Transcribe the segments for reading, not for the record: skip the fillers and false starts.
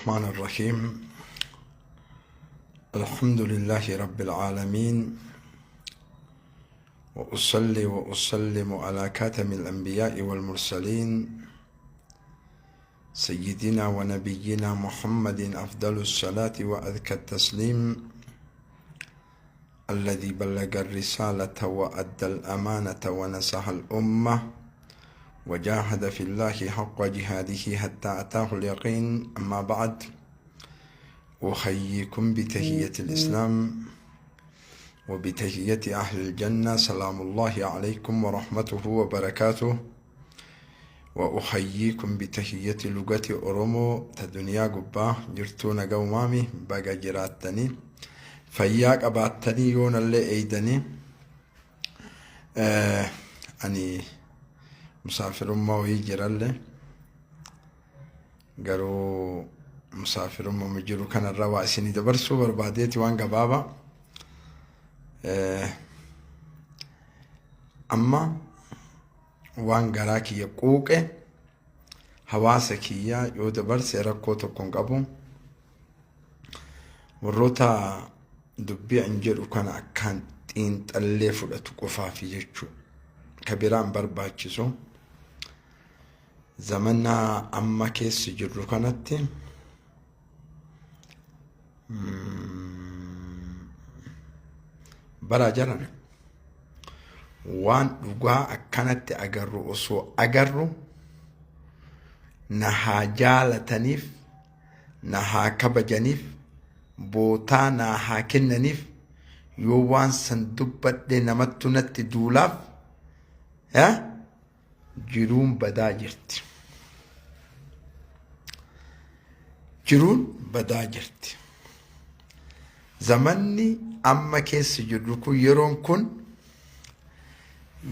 الرحمن الرحيم الحمد لله رب العالمين وأصلي وأسلم على كاتم الأنبياء والمرسلين سيدنا ونبينا محمد أفضل الصلاة وأذكى التسليم الذي بلغ الرسالة وأدى الأمانة ونصح الأمة وجاهد في الله حق جهاده حتى أتاه اليقين أما بعد أحييكم بتحية الإسلام وبتحية أهل الجنة سلام الله عليكم ورحمته وبركاته وأحييكم بتحية لغة أورومو تدنيا قبا جرتونا قومامي بقى جراتني fayyaa qabaattanii yoonallee eeydanii ani musaafirummaa wayii jirallee garuu musaafirummaa jiru kanarra waa isinii dabarsuu barbaadeeti waan gabaabaa. Amma waan garaa kiyya quuqe hawaasa kiyya yoo dabarse rakkoo tokko hin qabu. Warroota dubbii an jedhu kana akkaan xiinxallee fudhatu qofaafi jechuu ka biraan barbaachisu. Zamana amma keessa jirru kanatti bara jaran waan dhugaa akkanatti agarru osoo agarru na haa jaalataniif na haa kabajaniif bootaa naa haa kennaniif yoo waan san dubbadhe namattu natti duulaaf jiruun badaa jirti. Jiruun badaa jirti. Zamanni amma keessa jirru kun yeroon kun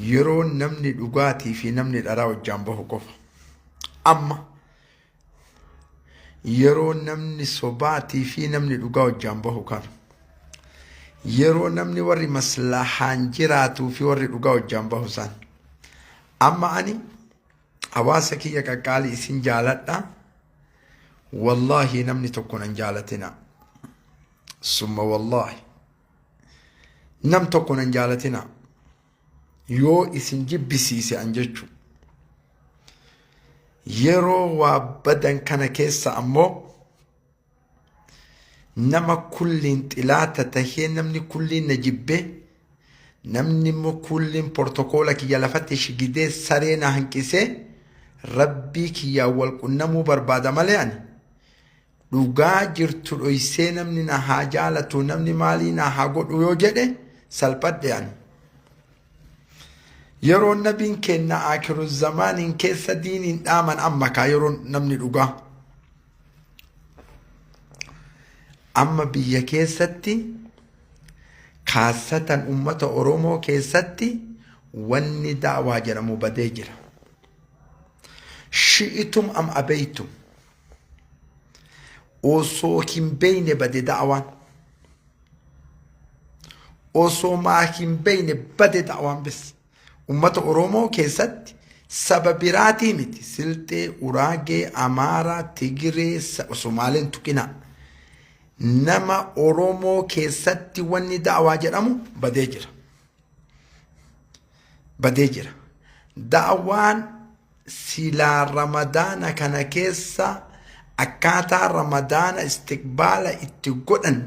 yeroo namni dhugaatii fi namni dharaa wajjaan bahu qofa. Amma yeroo namni sobaatii fi namni dhugaa wajjaan bahu kana. Yeroo namni warri maslahaan jiraatuu fi warri dhugaa wajjaan bahu san. Amma ani hawaasa kiyya qaqqaalii isin jaaladha. Wallaahi namni tokko nan jaalatina. Summa wallaahi. Nam tokko nan jaalatina. Yoo isin jibbisiise an jechu. Yeroo waa badan kana keessa ammoo nama kulliin xilaata tahee namni kulliin na jibbee namni immoo kulliin portokoola kiyya lafatti shigidee saree na hanqisee rabbii kiyyaan wal qunnamuu barbaada malee ani dhugaa jirtu dhoysee namni na haa jaalatu namni maalii na haa godhu yoo jedhe salphadhe ani. Yeroo nabiin kenna akiru zamaaniin keessa diiniin dhaaman amma kaa yeroo namni dhugaa. Amma biyya keessatti kaassatan ummata Oromoo keessatti wanni da'waa jedhamu badee jira. Shi'itum am abeytum. Osoo hin beeyne bade da'waan. Osoo maa hin beeyne bade da'waan bis. Ummata Oromoo keessatti saba biraatii miti. Silxee, Uraagee, Amaaraa, Tigiree, Somaaleen tuqinaa. Nama Oromoo keessatti wanni da'waa jedhamu badee jira. Badee jira. Da'waan silaa Ramadaana kana keessa akkaataa Ramadaana istiqbaala itti godhan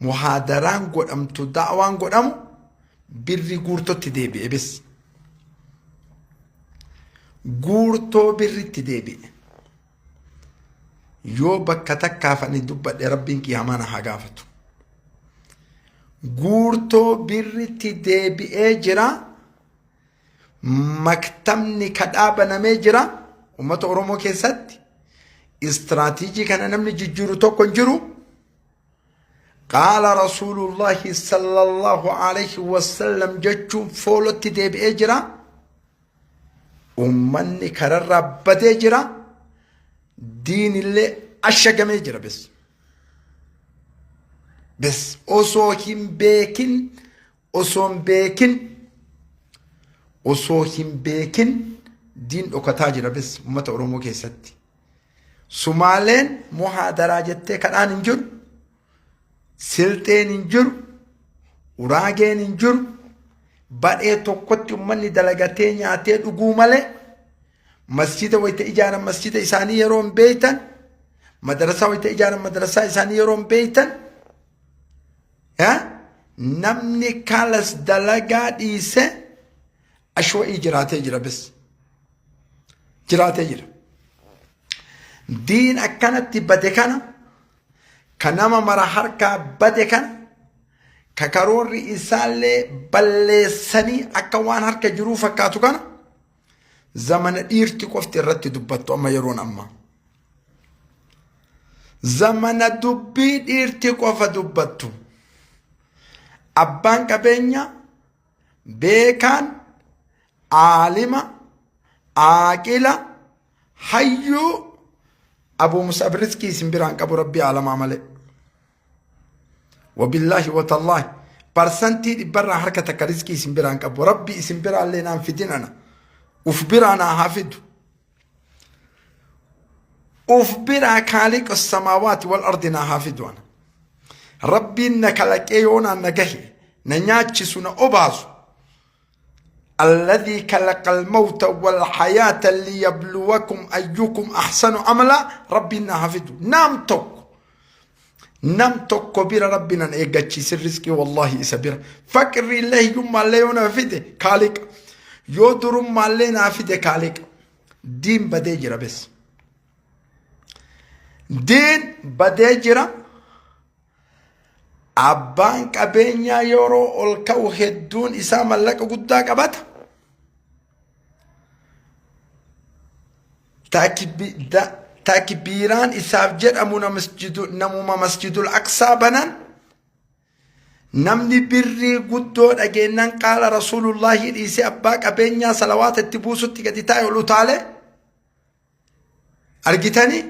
muhaadaraan godhamtu da'waan godhamu birri guurtotti deebi'e bis. Guurtoo birritti deebi'e. Yoo bakka takkaaf ani dubbadhe rabbiin qiyaamaa na haa gaafatu. Guurtoo birritti deebi'ee jira. Maktabni kadhaa banamee jira. Uummata Oromoo keessatti istiraatiijii kana namni jijjiiru tokko hin jiru. Qaala Rasuulullaahi sallallahu alaihi wasallam jechuun foolotti deebi'ee jira. Uummanni kararraa badee jira. Diinillee ashagamee jira bes. Bes osoo hin beekin osoo hin beekin osoo hin beekin diin dhokataa jira bes uummata Oromoo keessatti. Sumaaleen muhaadaraa jettee kadhaan hin jiru. Silxeen hin jiru. Uraageen hin jiru. Badhee tokkotti ummanni dalagatee nyaatee dhuguu malee masjida wayita ijaaran masjida isaanii yeroo hin beeytan madarasaa wayita ijaaran madarasaa isaanii yeroo hin beeytan namni kalas dalagaa dhiise ashwa'ii jiraatee jira bes jiraatee jira. Diin akkanatti bade kana ka nama mara harkaa bade kana ka karoorri isaallee balleessanii akka waan harka jiruu fakkaatu kana zamana dhiirti qofti irratti dubbattu amma yeroon ammaa. Zamana dubbii dhiirti qofa dubbattu. Abbaan qabeenya beekaan aalima aaqila hayyuu abuu mus'ab rizqii isin biraan qabu rabbii aalamaa malee. Wabillaahi watallaahi parsantii dhibbarraa harka takka rizqii isin biraan qabu rabbi isin biraallee naan fidin ana uf biraa naa haa fidu. Uf biraa kaaliqa samaawaati wal ardi naa haa fidu ana. Rabbiin na kalaqee yoo naan na gahe na nyaachisu na obaasu. الذي خلق الموت والحياة ليبلوكم أيكم أحسن عملا ربي نحفظه نام توك نام توك بير ربنا إيجاتشي الرزق والله إسبير فقر الله يوم الله يونا فيده خالق يودرم الله نافده خالق دين بدي جرا بس diin badee jira. Abbaan qabeenyaa yeroo ol ka'u hedduun isaa mallaqa guddaa qabata. Takbiiraan isaaf jedhamu namuma masjidul aqsaa banan Namni birrii guddoo dhageennan qaala rasuulullaahi dhiisee abbaa qabeenyaa salawaata itti buusutti gadi taa'e ol utaale argitanii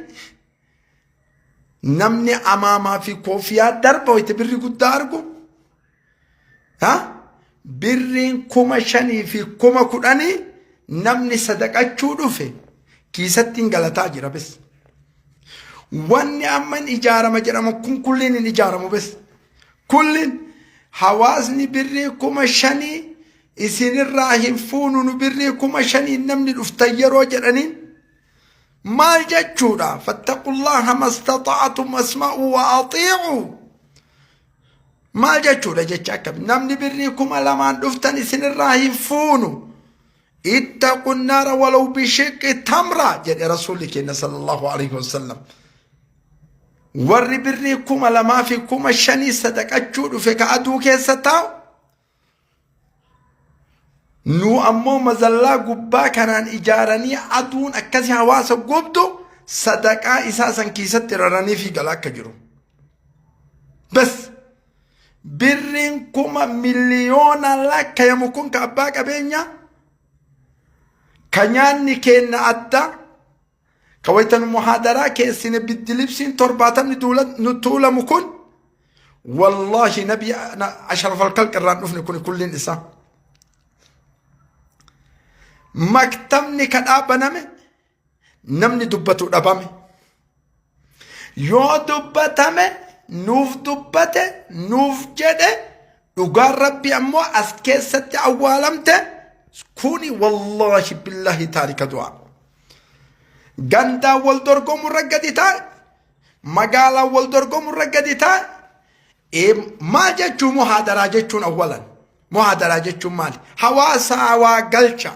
namni amaamaa fi koofiyaa darba wayita birrii guddaa argu ha birriin 5,000 fi 10,000 namni sadaqachuu dhufe kiisatti hin galataa jira bes. Wanni amma hin ijaarama jedhamu kun kulliin hin ijaaramu bes. Kulliin hawaasni birrii 5,000 isinirraa hin fuunu nu birrii 5,000 namni dhuftan yeroo jedhaniin maal jechuudha? Fattaqullaha mastaxa'atum asma'u wa axii'u. Maal jechuudha jecha akkami? Namni birrii 2,000 dhuftan isinirraa hin fuunu. Ittaqu naara walaw bishiqqi tamra jedhe rasuulli keenya sallallahu alaihi wasallam. Warri birrii 2,000 fi 5,000 sadaqachuu dhufe ka aduu keessa taa'u nu ammoo mazallaa gubbaa kanaan ijaaranii aduun akkasi hawaasa gubdu sadaqaa isaa san keessatti raranii fi gala akka jiru. Bas birriin kuma miliyoona lakkayamu kun ka abbaa qabeenyaa ka nyaanni keenna adda ka waytan muhaadaraa keessine biddilibsiin 70 nu tuulamu kun wallaahi nabi ashrafal kalq irraan dhufne kun kulliin isaa maktabni kadhaa baname namni dubbatu dhabame. Yoo dubbatame nuuf dubbate nuuf jedhe dhugaan rabbi ammoo as keessatti awwaalamte kuni wallaahi billaahi taarika du'aa. Gandaan wal dorgomu irra gadi taa'e magaalaan wal dorgomu irra gadi taa'e maal jechuu muhaadaraa jechuun awwalan muhaadaraa jechuun maali hawaasaa waa galcha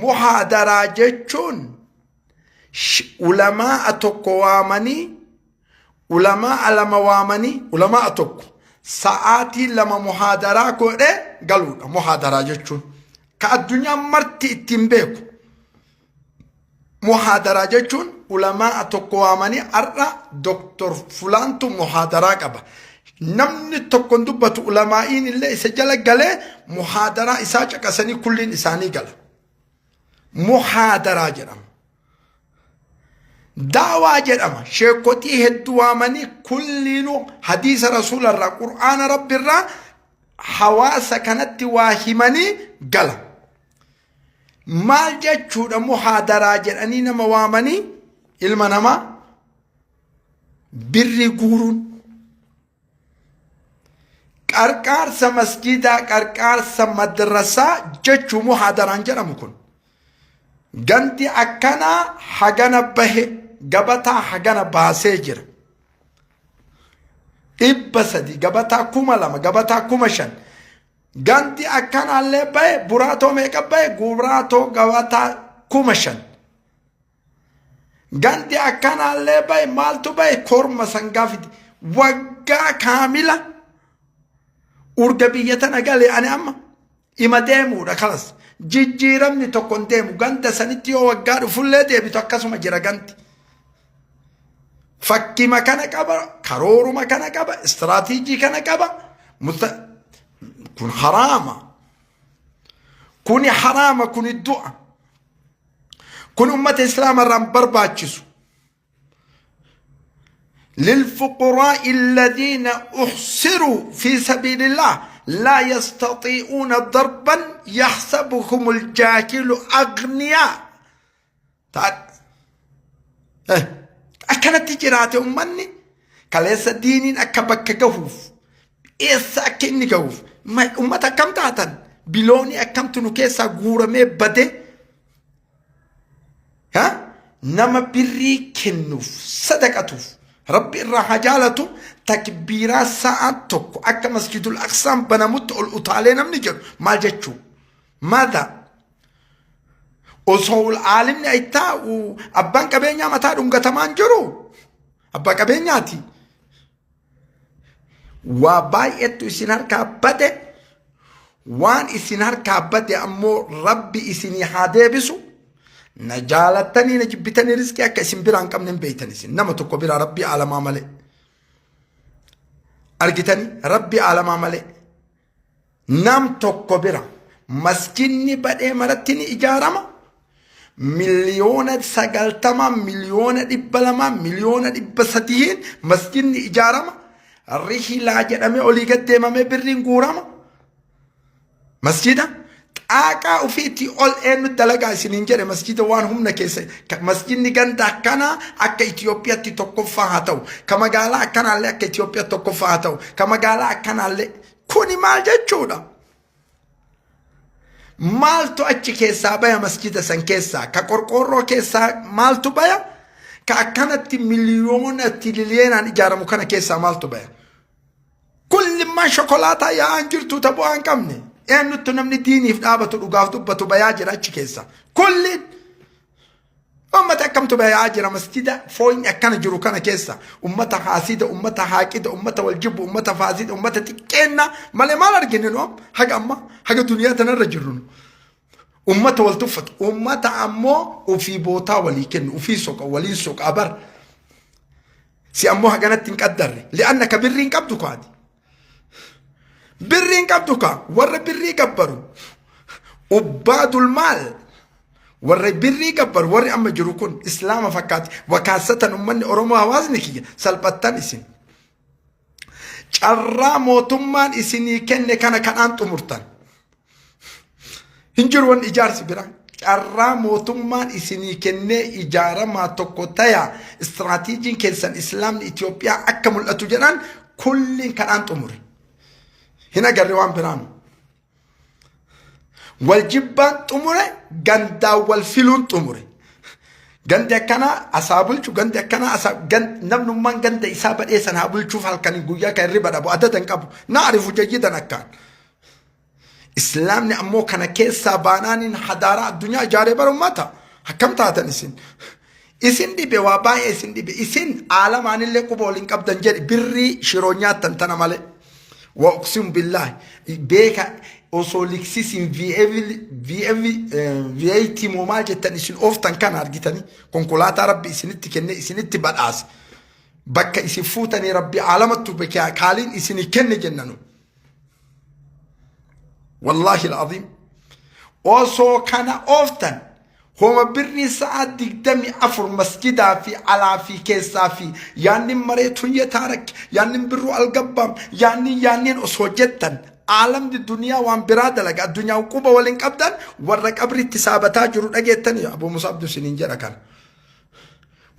Muhaadaraa jechuun ulamaa'a tokko waamanii ulamaa'a lama waamanii ulamaa'a tokko sa'aatii 2 muhaadaraa godhee galuudha muhaadaraa jechuun. Ka addunyaan marti ittiin beeku. Muhaadaraa jechuun ulamaa'a tokko waamanii har'a Doktor Fulaantu muhaadaraa qaba. Namni tokko hin dubbatu ulamaa'iin illee isa jala galee muhaadaraa isaa caqasanii kulliin isaanii gala. Muhaadaraa jedhama. Daawaa jedhama. Sheekotii hedduu waamanii kulliinuu hadiisa rasuularraa qur'aana rabbirraa hawaasa kanatti waa himanii gala. Maal jechuudha muhaadaraa jedhanii nama waamanii ilma namaa Birrii guuruun qarqaarsa masjiidaa, qarqaarsa madrasaa jechuu muhaadaraan jedhamu kun. Gandi akkanaa hagana bahe, gabataa hagana baasee jira. 300, gabataa 2000, gabataa 5000. Gandi akkanaallee bahe, buraatoo meeqa bahe? Buraatoo gabataa 5000. Gandi akkanaallee bahe, maaltu bahe? Korma sangaa fide. Waggaa kaamila urga biyya tana gale ani amma ima deemuudha kalas. Jijjiiramni tokko hin deemu. Ganda sanitti yoo waggaa dhufullee deebitu akkasuma jira gandi. Fakkima kana qaba, karooruma kana qaba, istiraatiijii kana qaba. Kun haraama. Kuni haraama, kuni du'a. Kun ummata Islaama irraa hin barbaachisu. للفقراء الذين أحصروا في سبيل الله لا يستطيعون ضربا يحسبهم الجاهل أغنياء. Akkanatti jiraate ummanni kaleessa diiniin akka bakka gahuuf, eessa akka inni gahuuf, ummata akkam taatan? Biloonii akkamtu nu keessaa guuramee bade? Ha? Nama birrii kennuuf sadaqatuuf Rabbi irraa haa jaalatu. Takbiiraa sa'a tokko akka Masjidul Aqsaan banamutti ol utaalee namni jedhu maal jechuu? Maadha? Osoo aalimni ayittaa abbaan qabeenyaa mataa dhungatamaan jiru abbaa qabeenyaati. Waa baay'eetu isin harkaa bade. Waan isin harkaa bade ammoo Rabbi isinii haa deebisu. Na jaalattanii na jibbitanii riskii akka isin biraa hin qabne hin beektan. Isin nama tokko biraa Rabbii aalamaa malee. Argitanii, Rabbii aalamaa malee. Nam tokko bira masjidni badhee maratti ni ijaarama. 90,000,000, 200,000,000, 300,000,000 masjidni ijaarama. Rihilaa jedhamee olii gad deemamee birriin guurama. Masjida xaaqaa ofiitii ol eenyu dalagaa isiniin jedhe? Masjida waan humna keessa, masjidni ganda akkanaa akka Itoophiyaatti tokkoffaa haa ta'u, ka magaalaa akkanaallee akka Itoophiyaatti tokkoffaa haa ta'u, ka magaalaa akkanaallee. Kuni maal jechuudha? Maaltu achi keessaa baya? Masjida san keessaa ka qorqoorroo keessaa maaltu baya? Ka akkanatti miliyoona tililiyeenaan ijaaramu kana keessaa maaltu baya? Kullimmaan shokolaataa yaa'aan jirtu ta bu'aa hin qabne. Eenyuttu namni diiniif dhaabatu, dhugaaf dubbatu bayaa jira achi keessa? Kulliin. Uummata akkamtu bayaa jira masjida fooyni akkana jiru kana keessa? Uummata haasida, uummata haaqida, uummata wal jibbu, uummata faasida, uummata xiqqeenna malee maal argine nu haga amma haga duniyaa tanarra jirru nu? Uummata wal tuffatu, uummata ammoo ofii bootaa walii kennu, ofii soqa, waliin soqa bar. Si ammoo haganatti hin qaddarre. Li'anna ka birrii hin qabdu kaati. Birrii hin qabdu ka warra birrii gabbaru. Ubbaadul maal, warra birrii gabbaru, warri amma jiru kun Islaama fakkaati. Wakaassatan ummanni Oromoo, hawaasni kiyya, salphattan isin. Carraa mootummaan isinii kenne kana kanaan xumurtan. Hin jiru wanni ijaarsi biraa. Carraa mootummaan isinii kennee ijaaramaa tokko tayaa, istiraatiijiin keessan Islaamni Itoophiyaa akka mul'atu jedhan, kulliin kanaan xumure. Hin agarre waan biraanu. Wal jibbaan xumure, gandaan wal filuun xumure. Gandi akkanaa asaa bulchu, gandi akkanaa asaa, namnummaan ganda isaa badhee san haa bulchuuf halkanii guyyaa kan hirriba dhabu adada hin qabu. Na arifu jayyidan akkaan. Islaamni ammoo kana keessaa baanaaniin hadaaraa addunyaa ijaaree bara ummata. Akkam taatan isin? Isin dhibe, waa baay'ee isin dhibe. Isin aalamaanillee quba waliin qabdan jedhi, birrii shiroo nyaattan tana malee. Wa uqsimu billaahi, beeka, osoo liksisiin V8 moo maal jettan isin ooftan kana argitanii, konkolaataa Rabbi isinitti kenne, isinitti badhaase. Bakka isin fuutanii Rabbi aalamattu kaaliin isinii kenne jennanu. Wallaahi al'aziim. Osoo kana ooftan homa birrii sa'a 24 masjidaa fi alaa fi keessaa fi yaannin maree tunye taarak, yaannin birruu algabbaam, yaannin yaannin osoo jettan, aalamni duniyaa waan biraa dalaga. Addunyaa quba waliin qabdan. Warra qabritti saabataa jiru dhageettanii, Abuu Musa Abdu isiniin jedha kana.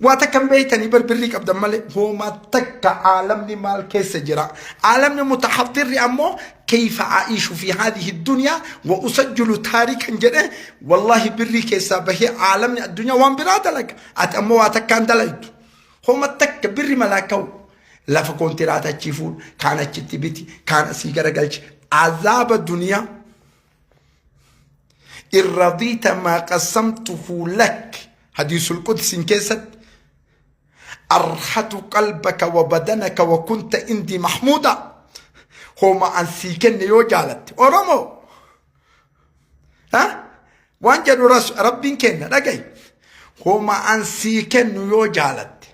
Waa takka hin beeytanii bar birrii qabdan malee hoomaa takka aalamni maal keessa jira. Aalamni mutaxaxirri ammoo kayfa aishu fi haadhihi dunyaa wa usajjilu taarikan jedhe wallaahi birrii keessaa bahee aalamni addunyaa waan biraa dalaga. Ati ammoo waa takkaan dalaytu. Hooma takka birri malaaka'u. Lafa koontiraata achii fuudhu kaan achitti biti kaan asii garagalchi. Azaaba duniyaa. In radiita maa qasamtuhu lak hadiisul qudsiin keessatti arhatu qalbaka wa badanaka wa kunta indii mahmuuda hooma an sii kenne yoo jaalatte oromoo ha waan jedhu rabbiin kenna dhagayi hooma an sii kennu yoo jaalatte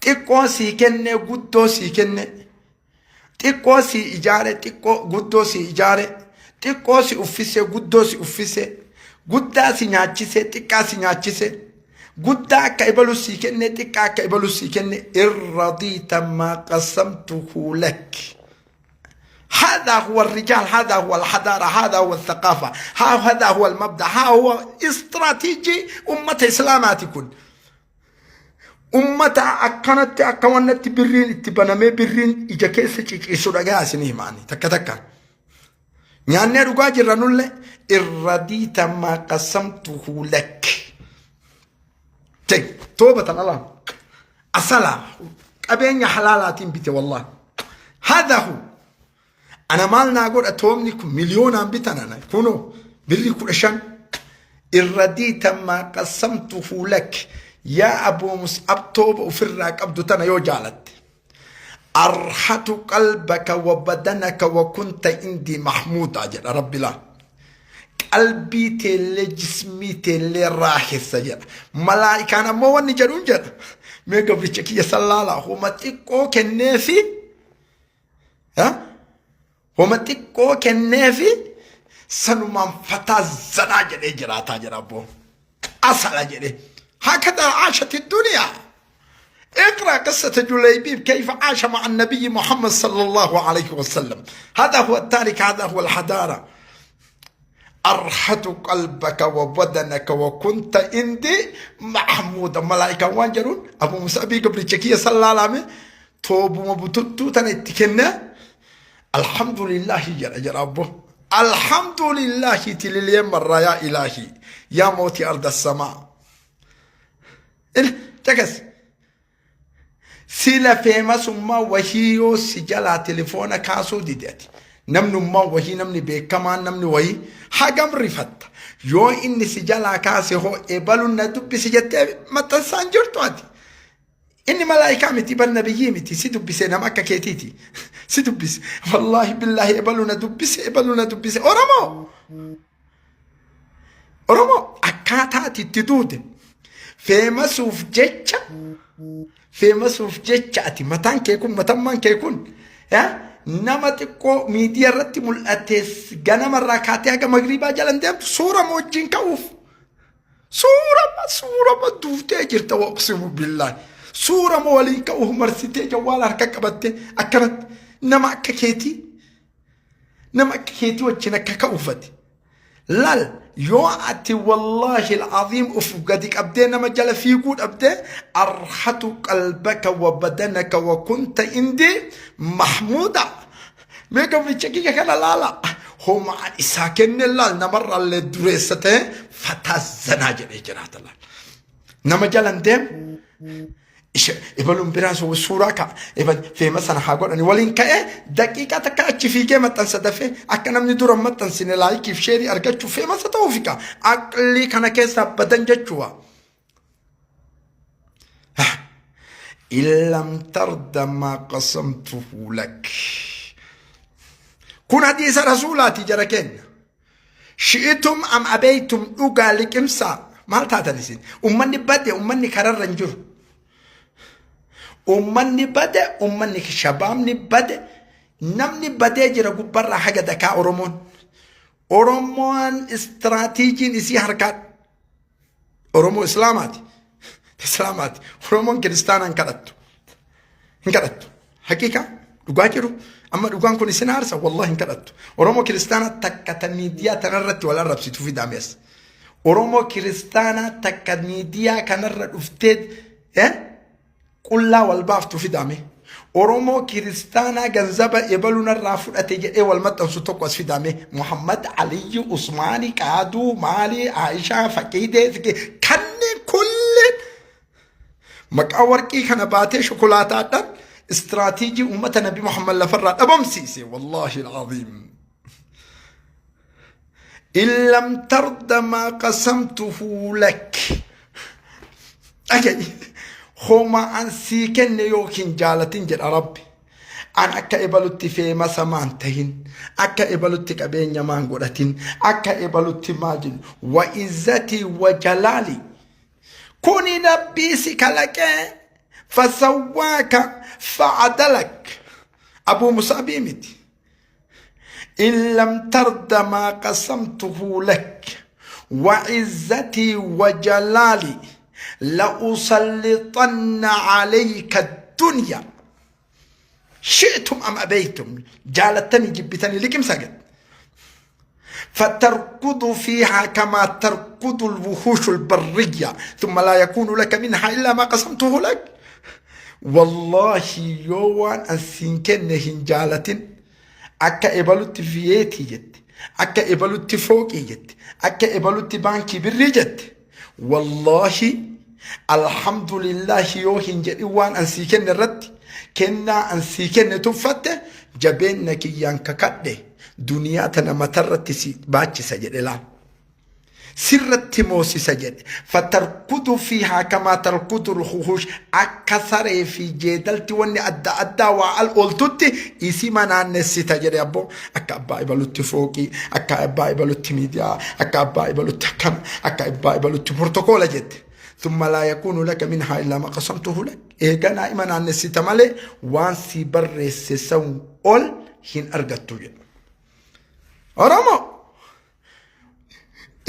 xiqqoo sii kenne guddoo sii kenne Xiqqoo sii ijaare xiqqoo guddoo sii ijaare xiqqoo si uffise guddoo si uffise guddaa si nyaachise xiqqaa si nyaachise guddaa akka ibalu sii kenne xiqqaa akka ibalu sii kenne irradiita maa qasamtuhu lak. هذا هو الرجال، هذا هو الحضارة، هذا هو الثقافة، هذا هو المبدأ، ها هو استراتيجي أمة إسلامات كن Ummata akkanatti akka wannatti birriin itti banamee birriin ija keessa ciciisu dhagaa isinii himaani takka takka. Nyaannee dhugaa jirra nulle irra diita maa qasamtuhu lak. Ta'e toobatan alaa asala qabeenya halaalaatiin bite wallahi. Haadha hu Ana maal naa godha toomni kun miliyoonaan bitan ana kunoo birrii 15 irra diita maa qasamtuhu lak yaa abuu mus'ab tooba ofirraa qabdu tana yoo jaalatte arhatu qalbaka wa badanaka wa kunta indii mahmuudaa jedha rabbi laa qalbii teellee jismii teellee raahessa jedha malaa'ikaan ammoo wanni jedhuun jedha mee gabricha kiyya sallaalaa homa xiqqoo kenneefi Homa xiqqoo kenneefi sanumaan fataa zanaa jedhee jiraataa jira abboo. Asala jedhee. هكذا عاشت الدنيا. اقرأ قصة جليبيب كيف عاش مع النبي محمد صلى الله عليه وسلم. هذا هو التاريخ، هذا هو الحضارة. أرحت قلبك وبدنك وكنت عندي محمودا. ملائكة waan jedhuun Abu Mus'abii gabricha kiyya sallaalame toobuma bututtuu tana itti kenne alhamdulillahi jedha jedha abbo. Alhamdulillahi tililiyeen marraa yaa ilaahi yaa mootii arda samaa. Caqas. Sila feemasummaa wahii yoo si jalaa telefoona kaasuu dide ati namnummaa wahii namni beekamaan namni wahii hagam rifatta yoo inni si jalaa kaase hoo ebaluun na dubbisi jettee maxxansaan jirtu ati. Inni malaayikaa miti bar nabiyyii miti si dubbise nama akka keetiiti si dubbise wallaahi billaahi ebalu na dubbise ebalu na dubbise. Oromoo Oromoo akkaataa ati itti duute feemasuuf jecha feemasuuf jecha ati mataan kee kun matammaan kee kun yaa, nama xiqqoo miidiyaa irratti mul'atees ganamarraa kaatee haga magriibaa jalan deemtu suura wajjin ka'uuf suurama suurama duutee jirta waqsimu billaahi suurama waliin ka'uuf marsitee jawwaala harka qabattee akkanatti nama akka keetii nama akka keetii wajjin akka ka'uufati. Lal yoo ati wallaahi al'aziim uf gadi qabdee nama jala fiiguu dhabdee arhatu qalbaka wa badanaka wa kunta indii mahmuuda. Mee gabricha kiyya kana laala. Homaa isaa kenne laal namarraallee dureessa ta'e fataa zanaa jedhee jiraata laal. Nama jala hin deemu. Ishe ebaluun biraa suuraa ka'a. Ebal feema sana haa godhani waliin ka'ee daqiiqaa takka achi fiigee maxxansa dafee akka namni dura hin maxxansine laayikiif sheerii argachuuf feemasa ta'uufi ka'a. Aqlii kana keessaa badan jechuudha. In lam tarda maa qasamtuhu lak. Kun hadiisa rasuulaati jara keenya. Shi'itum am abeytum dhugaa liqimsaa. Maal taatan isin? Ummanni bade, ummanni kararra hin jiru. Ummanni bade, ummanni shabaabni bade, namni badee jira gubbarraa haga dakaa Oromoon. Oromoon istiraatiijiin isii harkaa Oromoo Islaamaati. Islaamaati. Oromoon kiristaana hin kadhattu. Hin kadhattu. Haqiiqa dhugaa jiru. Amma dhugaan kun isin aarsa wallahi hin kadhattu. Oromoo kiristaanaa takka ta miidiyaa tanarratti wal arrabsitu fidaame as. Oromoo kiristaanaa takka miidiyaa kanarra dhuftee Qullaa wal baaftu fidaame. Oromoo kiristaanaa ganzaba ebalu narraa fudhate jedhee wal maxxansu tokko as fidaame. Muhammad Aliyyi Usmaani Qaaduu Maalii Aishaa Faqiidee kanneen kulleen maqaa warqii kana baatee shokolaataadhaan istiraatiijii uummata Nabi Muhammad lafarraa dhabamsiise. Wallaahi alcaziim. In lam tarda maa qasamtuhu lak. Dhaga'i. Homaa an sii kenne yookiin jaalatin jedha Rabbi. An akka ebalutti feemasa maan tahin, akka ebalutti qabeenya maan godhatin, akka ebalutti maa jedhu. Wa izzatii wa jalaali. Kuni Rabbii si kalaqee fasawwaaka fa'adalak. Abuu Musaabii miti. In lam tarda maa qasamtuhu lak wa izzatii wa jalaali la usallixanna alayka dunya shi'tum am abeytum jaalattanii jibbitanii liqimsaa gad فتركض فيها كما تركض الوحوش البرية ثم لا يكون لك منها إلا ما قسمته لك والله يوان أنسين هنجالة akka ebalutti viyeetii jette akka ebalutti fooqii jette akka ebalutti baankii birrii jette wallaahi alhamdulillaahi yoo hin jedhin waan an sii kenne irratti kennaa an sii kenne tuffatte jabeenna kiyyaan kakadhe duniyaa tana matarratti si baachisa jedhe laal sirratti moosisa jedhe fatarkudu fiihaa kamaa tarkudu lhuhush akka saree fi jeedalti wanni adda addaa waa al ooltutti isima naannessita jedhe abboo akka abbaa ibalutti fooqii akka abbaa ibalutti miidiyaa akka abbaa ibalutti akkana akka abbaa ibalutti protokoola jette ثم لا يكون لك منها إلا ما قسمته لك eeganaa ima naannessita malee waan sii barreesse san ol hin argattu jedha Oromoo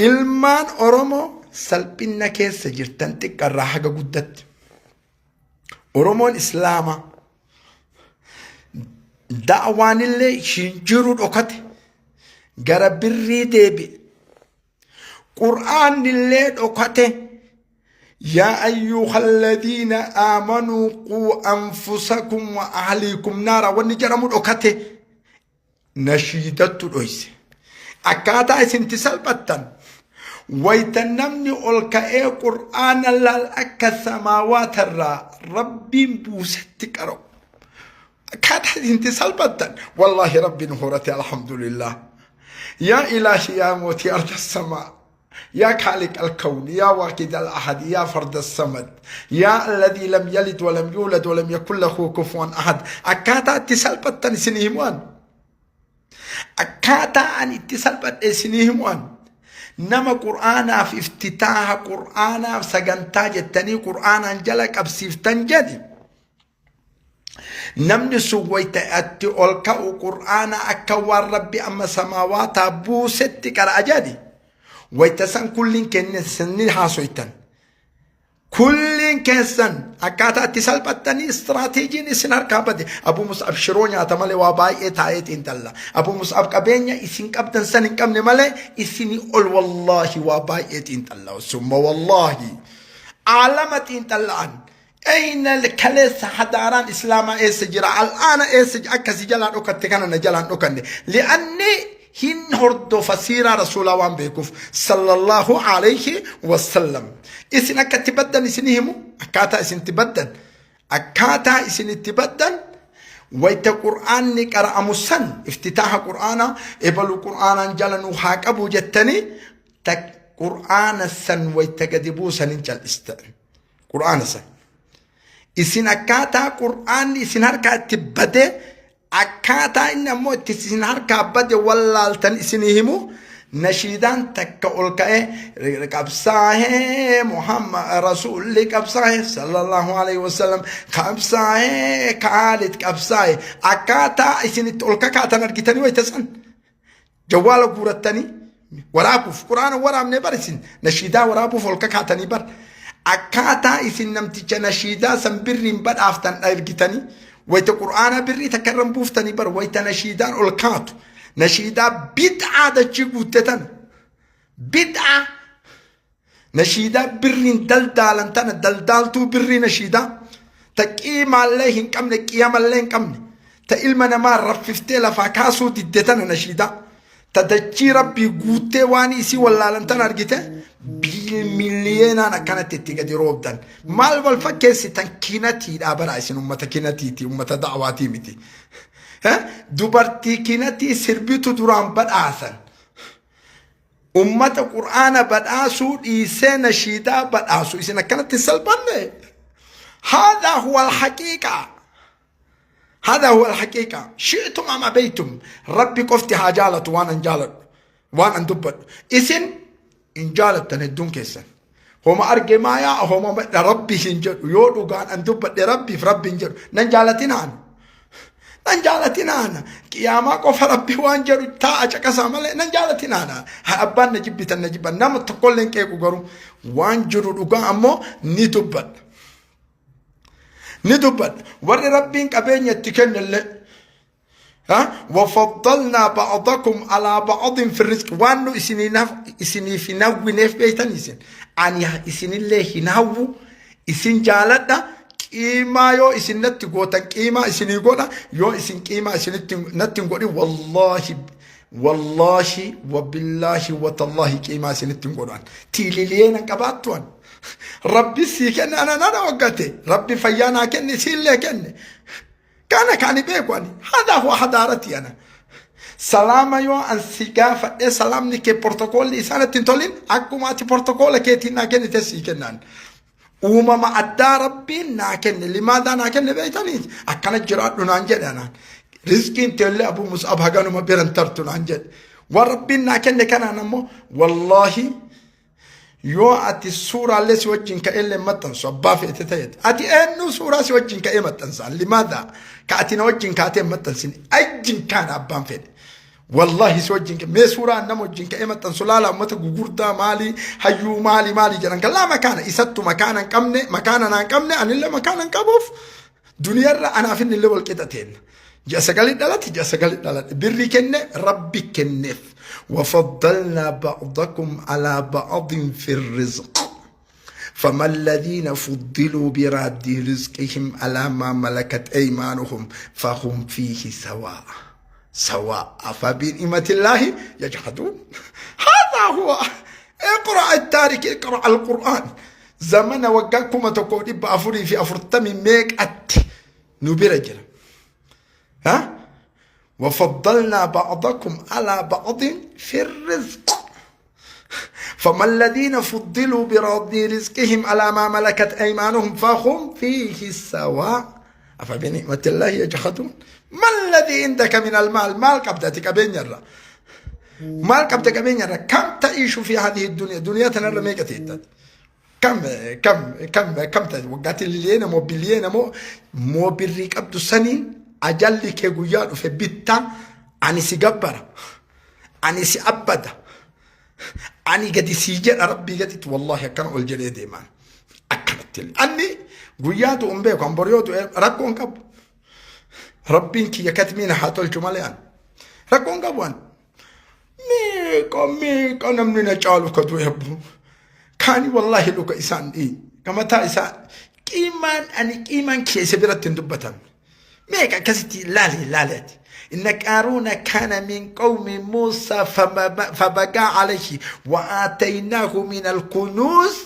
Ilmaan Oromoo salphinna keessa jirtan xiqqarraa haga guddatti. Oromoon Islaama da'waanillee hin jiru dhokate gara birrii deebi'e. Qur'aannillee dhokate. Yaa ayyuhalladiina aamanuu quu anfusakum wa ahliikum naara wanni jedhamu dhokate. Nashiidattu dhoyse. Akkaataa isinti salphattan wayta namni ol ka'ee qur'aana laal akka samaawaatarraa rabbiin buusetti qara'u. Akkaataa isinti salphattan wallaahi rabbiin horate alhamdulillah. Yaa ilaahi yaa mootii arda samaa. Yaa kaaliq alkawn yaa waaqid alahad yaa farda samad yaa alladii lam yalid walam yuulad walam yakun lahu kufuwan ahad. Akkaataa itti salphattan isinii himu'an. Akkaataa ani itti salphadhe isinii himu'an. Nama qur'aanaaf iftitaaha qur'aanaaf sagantaa jettanii qur'aanaan jala qabsiiftan jedhi. Namni sun wayta itti ol ka'u qur'aana akka waan rabbi amma samaawaataa buusetti qara'a jedhi. Wayta san kulliin keessan ni haasoytan. Kulliin keessan akkaataa itti salphattanii istiraateejiin isin harkaa bade. Abuu Mus'ab shiroo nyaata malee waa baay'ee taa'ee xiinxalla. Abuu Mus'ab qabeenya isin qabdan san hin qabne malee isinii ol wallaahi waa baay'ee xiinxalla. Summa wallaahi. Aalama xiinxalla'an. Ayna kaleessa hadaaraan islaamaa eessa jira al'aana eessa jira akka si jalaa dhokatte kana na jalaan dhokanne li'anni hin hordofa siiraa rasuulaa waan beekuuf sallallahu alayhi wasallam isin akka itti baddan isin himu akkaataa isin itti baddan akkaataa isin itti baddan wayta qur'aanni qara'amu san iftitaaha qur'aanaa ebalu qur'aanaan jala nu haa qabu jettanii qur'aana san wayta gadi buusan hin cal'istan Qur'aana san. Isin akkaataa Qur'aanni isin harkaa itti bade akkaataa inni ammoo itti isin harkaa bade wallaaltan isinii himu nashiidaan takka ol ka'ee qabsaa'ee Muhammad Rasuulli qabsaa'ee sallallahu alaihi wasallam qabsaa'ee Kaalid qabsaa'ee akkaataa isin itti ol kakaatan argitanii wayita san Jawwaala guurattanii waraabuuf quraana waraabne bar isin nashiidaa waraabuuf ol kakaatanii bar akkaataa isin namticha nashiidaa san birriin badhaaftan ergitanii wayita quraana birrii takka irra buuftanii bar wayita nashiidaan ol kaatu nashiidaa bid'aa dachii guutte tana bid'aa. Nashiidaa birriin daldaalan tana daldaaltuu birrii nashiidaa ta qiimaallee hin qabne qiyamallee hin qabne ta ilma namaa raffiftee lafaa kaasuu didde tana nashiidaa ta dachii rabbii guuttee waan isii wallaalan tana argite miliyeenaan akkanatti itti gadi roobdan maal wal fakkeessitan kinatiidhaa bara isin ummata kinatiiti ummata da'waatii miti dubartii kinatii sirbitu duraan badhaasan Ummata Qur'aana badhaasuu dhiisee nashiidaa badhaasu isin akkanatti hin salphanne. Haadhaa huwa alhaqiiqa. Haadhaa huwa alhaqiiqa. Shi'tum am abeytum. Rabbi qofti haa jaalatu waan an jaaladhu. Waan an dubbadhu. Isin hin jaalattan hedduun keessan. Homa arge maayaa homa madha rabbi hin jedhu yoo dhugaan an dubbadhe rabbiif rabbi hin jedhu nan jaalatinaan. Nan jaalatinaan qiyaamaa qofa rabbi waan jedhu taa'a caqasaa malee nan jaalatinaan. Abbaan na jibbitan na jibban nama tokkollee hin qeequ garuu waan jiru dhugaa ammoo ni dubbadha. Ni dubbadha. Warri rabbiin qabeenya itti kennellee Wafaddalnaa ba'dakum alaa ba'din fi rizqi waan nu isiniif hin hawwineef beektan isin ani isinillee hin hawwu isin jaaladha qiimaa yoo isin natti gootan qiimaa isinii godha yoo isin qiimaa isinitti natti hin godhin wallaahi wallaahi wabillaahi watallaahi qiimaa isinitti hin godhan tiililiyee nan qabaattu an rabbi sii kenne ana nana waggate rabbi fayyaa naa kenne siillee kenne Kana ka ani beeku ani. Haadha huwa hadaarati ana. Salaama yoo an si gaafadhee salaamni kee portokoolli isaa natti hin tolin akkuma ati portokoola keetiin naa kennite sii kennaan. Uumama addaa rabbiin naa kenne limaadaa naa kenne beektanii akkana jiraadhu naan jedhe anaan. Rizqiin teellee abuu mus'ab haganuma biran tartu naan jedhe. Waan rabbiin naa kenne kanaan ammoo wallaahi Yoo ati suuraallee si wajjin ka'ellee maxxansu abbaa feete ta'eeti. Ati eenyu suuraa si wajjin ka'ee maxxansa? Limaadha ka ati na wajjin kaatee hin maxxansine. Ajjin kaana abbaan fedhe. Wallaahi si wajjin mee suuraa nama wajjin ka'ee maxxansu laala uummata gugurdaa maalii hayyuu maalii maalii jedhan kan laa makaana isattu makaana hin qabne makaana naa hin qabne anillee makaana hin qabuuf Duniyarra anaaf inni illee wal qixa teenna. Ji'a sagali dhalate ji'a sagali dhaladhe. Birri kenne rabbi kenneef. Wafaddalnaa ba'dakum alaa ba'din fi rizq. فما الذين فضلوا براد رزقهم على ما ملكت أيمانهم فهم فيه سواء سواء أفبنعمة الله يجحدون هذا هو اقرأ التاريخ اقرأ القرآن Zamana waggaa 1440 meeqatti nu bira jira. Ha? وفضلنا بعضكم على بعض في الرزق فما الذين فضلوا برد رزقهم على ما ملكت أيمانهم فهم فيه سواء أفبنعمة الله يجحدون ما الذي عندك من المال مال قبضتك بين يرى مال قبضتك بين يرى كم تعيش في هذه الدنيا دنيا تنرى ميقة Kam kam kam kam ta'e waggaa tiliyeena moo biliyeena moo moo birrii qabdu saniin ajalli kee guyyaa dhufe bittaa ani si gabbara ani si abbada ani gadi sii jedha rabbii gaditti wallaahi akkana ol jedhee deemaan akkanatti illee anni guyyaa du'u hin beeku an bor yoo du'e rakkoo hin qabu rabbiin kiyya katmiina haa tolchu malee an rakkoo hin qabu an Meeqa meeqa namni na caalu ka du'e abbo. Kaani wallaahi luka isaan dhii. Ka mataa isaa qiimaan ani qiimaan keessa biratti hin dubbatamne. Meeqa akkasitti laali laali ati. Inna qaaruuna kaana min qawmi Muusaa fabagaa alayhi wa aataynaahu min alkunuuz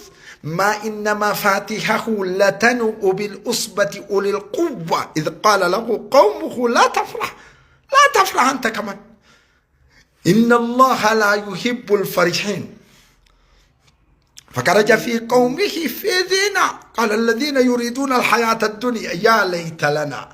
ما إن مفاتيحه لتنوء بالعصبة أولي القوة إذ قال له قومه لا تفرح لا تفرح أنت كمان إن الله لا يحب الفرحين فخرج في قومه في زينة قال الذين يريدون الحياة الدنيا يا ليت لنا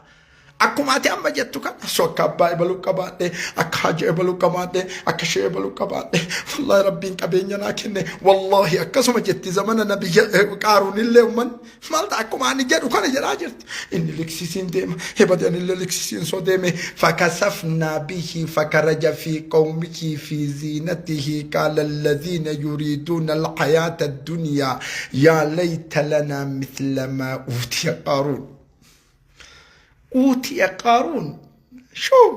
Akkuma ati amma jettu kana osoo akka abbaa ebaluu qabaadhe akka haja ebaluu qabaadhe akka shee ebaluu qabaadhe wallahi rabbiin qabeenya naa kenne wallahi akkasuma jetti zamana nabiyya qaaruunillee ummanni Maal ta'a akkuma ani jedhu kana jedhaa jirti. Inni liksisiin deema. Hebade anillee liksisiin soo deeme. Fakasafnaa bihi fakaraja fi qawmihi fi ziinatihi qaala alladhiina yuriiduuna alhayaata addunyaa yaa layta lanaa mithla maa uutiya qaaruun. Uutiya qaaruun. Shuu.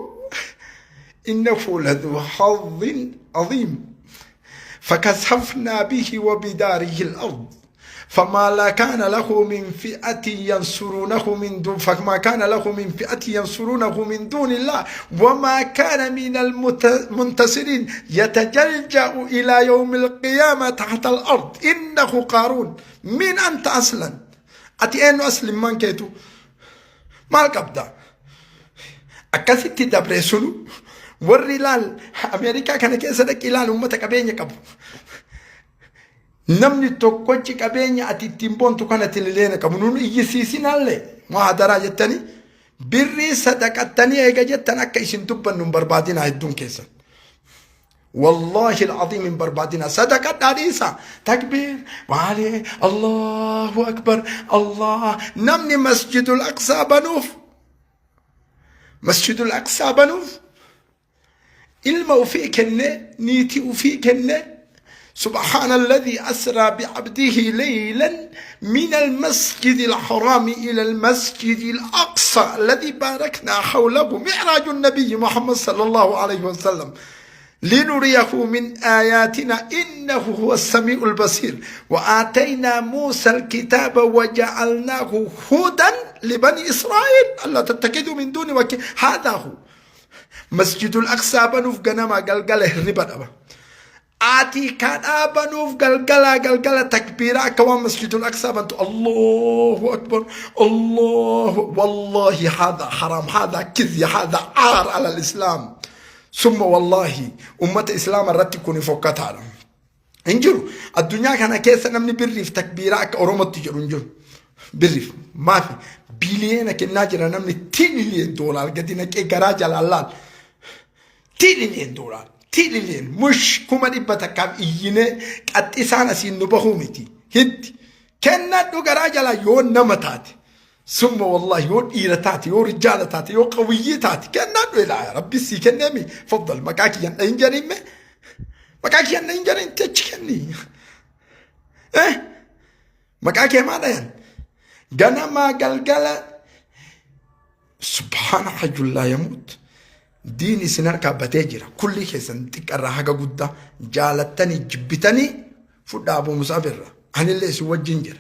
Innahu laduu hazzin aziim. Fakasafnaa bihi wa bidaarihi al-ard. فما لا كان له من فئة ينصرونه من دون فما كان له من فئة ينصرونه من دون الله وما كان من المنتصرين يتجلجأ إلى يوم القيامة تحت الأرض إنه قارون من أنت أصلا أتي أين أسلم من كيتو maal qabda akkasitti dabre sunu warri ilaal Ameerikaa kana keessa dhaqi ilaal uummata qabeenya qabu. Namni tokkochi qabeenya ati ittiin boontu kana tilileena qabu nun iyyisiisinaallee muhaadaraa jettanii birrii sadaqattanii eega jettan akka isin dubbannu hin barbaadinaa hedduun keessan. Wallaahi al-aziim hin barbaadina. Sadaqadhaa dhiisa. Takbiir. Maali? Allahu akbar. Allah. Namni masjidul aqsaa banuuf masjidul aqsaa banuuf ilma ufii kennee niitii ufii kennee سبحان الذي أسرى بعبده ليلا من المسجد الحرام إلى المسجد الأقصى الذي باركنا حوله معراج النبي محمد صلى الله عليه وسلم لنريه من آياتنا إنه هو السميع البصير وآتينا موسى الكتاب وجعلناه هدى لبني إسرائيل ألا تتخذوا من دوني وكيل هذا هو مسجد الأقصى banuuf ganama galgala hirriba dhaba. Ati kadhaa banuuf galgalaa galgala takbiiraa akka waan masjidul aqsaa bantu Allahu akbar Allahu wallahi hada haram hada kizya hada aar ala islaam summa wallahi ummata islaama irratti kuni fokkataadha. Hin jiru addunyaa kana keessa namni birriif takbiiraa akka Oromootti jedhu hin jiru. Birriif maafi biliyeena kennaa jira namni tilileen doolaar gadi naqee garaa jalaan laal. Tilileen doolaar tilileen mush 100,000 iyyinee qaxxisaan asiin nu bahuu miti. Hiddi kennadhu garaa jalaa yoo nama taate. Summa wallahi yoo dhiira taate yoo rijaala taate yoo qawiyyii taate kennadhu ilaa rabbi sii kenneemi faddal maqaa kiyyan dhahin jedhimme maqaa kiyyan dhahin jedhin techi kenni. Eh maqaa kee maa dhayan ganamaa galgala subhaana hayyul laa yamuut diin isin harkaa batee jira kulli keessan xiqqarraa haga guddaa jaalattanii jibbitanii fudhaa Abu Mus'ab irra anillee isin wajjin jira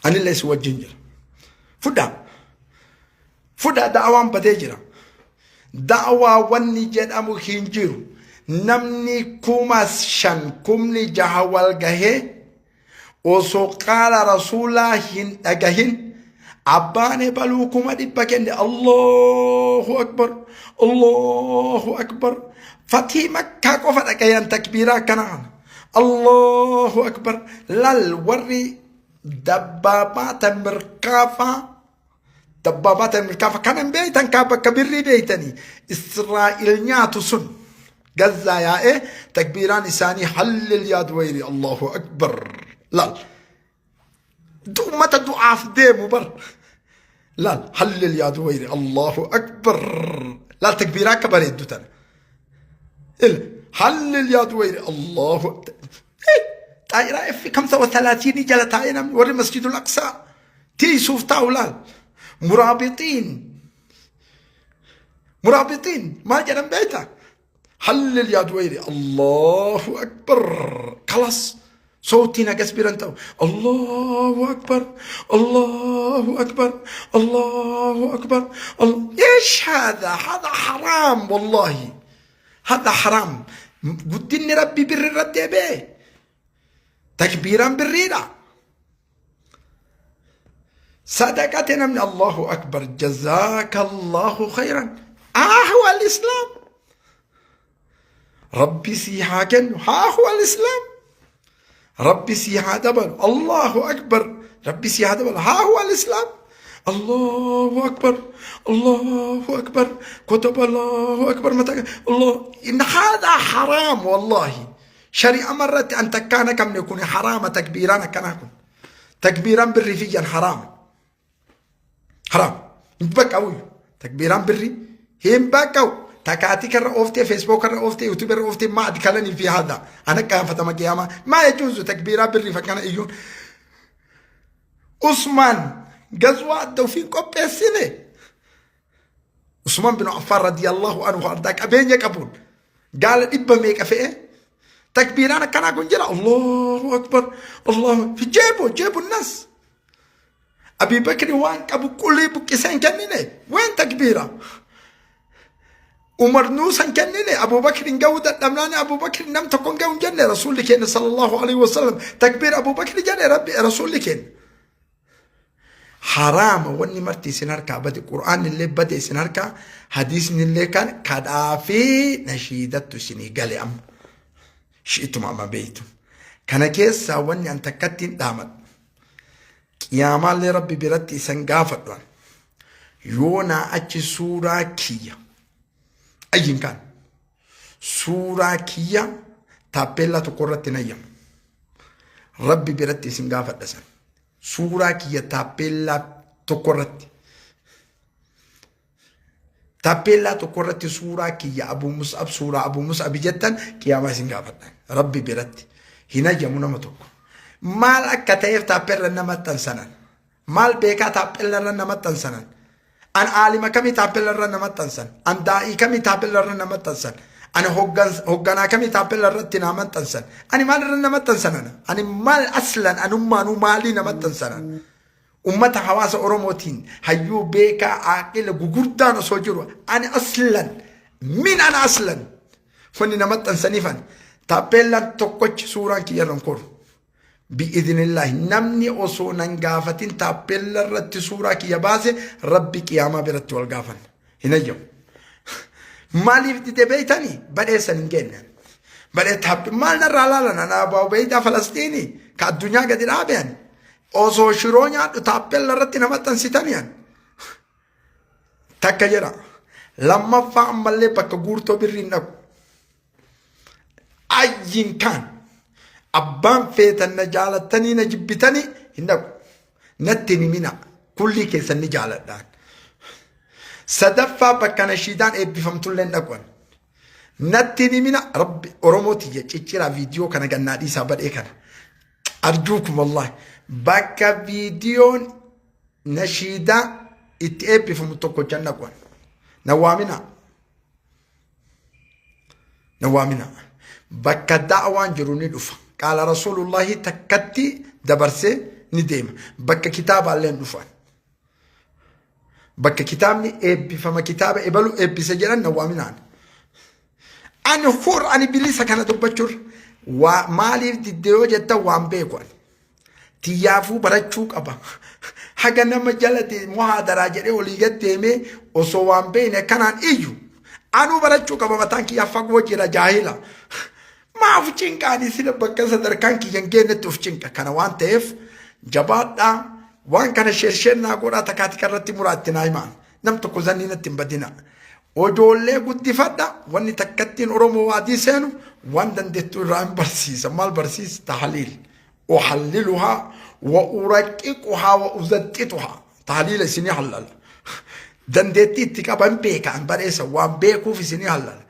anillee isin wajjin jira fudhaa fudhaa da'awaan batee jira da'awaa wanni jedhamu hin jiru namni 5,000 6,000 wal gahee osoo qaala rasuulaa hin dhagahin abbaan ebaluu 100,000 kenne Allahu akbar Allahu akbar fatii makkaa qofa dhagayan takbiiraa akkana kana Allahu akbar lal warri dabbaabaata mirkaafaa dabbaabaata mirkaafa kana hin beeytan kaa bakka birrii beeytanii Israa'il nyaatu sun Gazzaa yaa'ee takbiiraan isaanii hallil yaa duwayri Allahu akbar laal ummata du'aaf deemu bar laal hallil yaa duwayri Allahu akbar laal takbiiraa akka bareeddu tana il hallil yaa duwayri Allahu xaa'iraa F 35 jala taa'ee namni warri masjidul aqsaa tiisuuf taa'u laal muraabixiin muraabixiin maal jedhan beektaa hallil yaa duwayri Allahu akbar kalas sowtiin hagas biran ta'u Allahu akbar Allahu akbar Allahu akbar ايش هذا هذا حرام والله هذا حرام guddinni rabbi birri irratti deebi'e takbiiraan birriidha sadaqate namni Allahu akbar jazakallahu khayran haa huwa al-islaam rabbi sii haa kennu haa huwa al-islaam rabbi sii haa dabalu Allahu akbar rabbi sii haa dabalu haa huwa al-islaam Allahu akbar Allahu akbar كتب الله أكبر متى الله إن هذا حرام والله شريعة مرت أن تكان كم يكون حرام تكبيران كان كن تكبيران بري فيا حرام حرام بكاوي تكبيران بري هم بكاو تكاتي كر اوفتي فيسبوك كر اوفتي يوتيوب كر اوفتي ما ادخلني في هذا انا كان فتما قيامة ما يجوز تكبيران بري فكان ايون عثمان غزوة الدوفين قبسينه Usmaan bin Affaan radiyallahu anhu ardaa qabeenya qabuun gaala dhibba meeqa fe'e Takbiiraan akkanaa kun jira. Allahu akbar. Allahu fi jeebu jeebu nas. Abii Bakri waan qabu qulii buqqisee hin kennine. Ween takbiira. Umar nuusa hin kennine. Abu Bakri hin ga'uu dadhabnaan Abu Bakri nam tokko hin ga'u hin jenne Rasuulli keenya sallallahu alaihi wasallam takbiir Abu Bakri jedhe Rabbi Rasuulli keenya. Haraama wanni marti isin harkaa bade Qur'aanni illee bade isin harkaa hadiisni illee kan kadhaa fi nashiidattu isinii gale amma. Shi'ituma amma beeytu. Kana keessaa wanni an takkatti hin dhaamadhu. Qiyaamaallee Rabbi biratti isan gaafadhu an. Yoo naa achi suuraa kiyya ayyin kaan suuraa kiyya taappeellaa tokko irratti hin ayyamu. Rabbi biratti isin gaafadha san. Suuraa kiyya taappeellaa tokko irratti. Taappeellaa tokko irratti suuraa kiyya Abuu Mus'ab suuraa Abuu Mus'ab jettan qiyaamaa isin gaafadha. Rabbi biratti hin ayyamu nama tokko. Maal akka ta'eef taappeella nama maxxansanan. Maal beekaa taappella irra na maxxansanan? An aalima kamii taappella irra na maxxansan? An daa'ii kamii taappella irra na maxxansan? Ani hogganaa kamii taappella irratti na maxxansan? Ani maal irra na maxxansanan? Ani maal aslan anummaanuu maalii na maxxansanan? Ummata hawaasa Oromootiin hayyuu beekaa aaqila gugurdaan osoo jiru ani aslan min ana aslan wanni na maxxansaniif ani taappeellaan tokkochi suuraan kiyya irra hin koru. Bi'idhnillaahi namni osoo nan gaafatin taappella irratti suuraa kiyya baase Rabbi qiyaamaa biratti wal gaafanna. Hin hayyamu. Maaliif dide beeytanii? Badheessan hin geenne. Badhee taappi maal narraa laalan ana Abaa Ubeeydaa Falastiinii ka addunyaa gadi dhaabe ani. Osoo shiroo nyaadhu taappella irratti na maxxansitanii ani. Takka jedha. Lammaffaa ammallee bakka guurtoo birrii hin dhaqu. Ayyin kaan abbaan feetan na jaalattanii na jibbitanii hin dhaqu. Natti hin himina. Kullii keessan ni jaaladhaan. Sadaffaa bakka nashiidaan eebbifamtullee hin dhaqu. Natti hin himina. Rabbi Oromoo tiyya cicciraa viidiyoo kana gannaa dhiisaa badhee kana. Arjuukum wallahi. Bakka viidiyoon nashiidaa itti eebbifamu tokkocha hin dhaqu. Na waaminaa. Na waamina. Bakka da'waan jiru ni dhufa. Qaala Rasuulullaahi takkatti dabarsee ni deema. Bakka kitaabaallee hin dhufan. Bakka kitaabni eebbifama kitaaba ebalu eebbise jedhan na waaminaan. Ani hur ani bilisa kana dubbachuurra. Waa maaliif didde yoo jettan waan beeku ani. Tiyyaafuu barachuu qaba. Haga nama jala muhaadaraa jedhee olii gad deemee osoo waan beekne kanaan iyyu. Anuu barachuu qaba mataan kiyya fagoo jira jaahila. Maaf cinqaanii sila bakka sadarkaan kiyya hin geenyetti of cinqa. Kana waan ta'eef jabaadhaa waan kana sheer naa godhaa takaatika irratti muraa itti naa himaa. Nam tokko zannii natti hin badina. Ojoollee guddifadha wanni takkattiin Oromoo waadii seenu waan dandeettuu irraa hin barsiisa. Maal barsiisa? Tahliil. Uhalliluhaa wa uraqqiquhaa wa uzaxxituhaa. Tahliila isinii hallala. Dandeettii itti qaban beeka an bareessa waan beekuuf isinii hallala.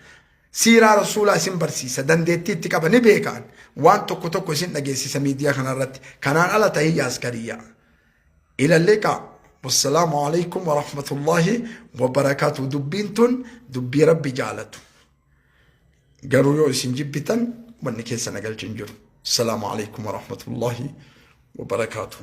Siiraa rasuulaa isin barsiisa dandeettii itti qaba ni beekaan waan tokko tokko isin dhageessisa miidiyaa kanarratti kanaan ala tahiyya askariyyaa. Ila liqa wassalaamu alaikum warahmatullaahi wabarakaatu dubbiin tun dubbii rabbi jaalatu. Garuu yoo isin jibbitan wanni keessa na galchi hin jiru. Assalaamu alaikum warahmatullaahi wabarakaatu.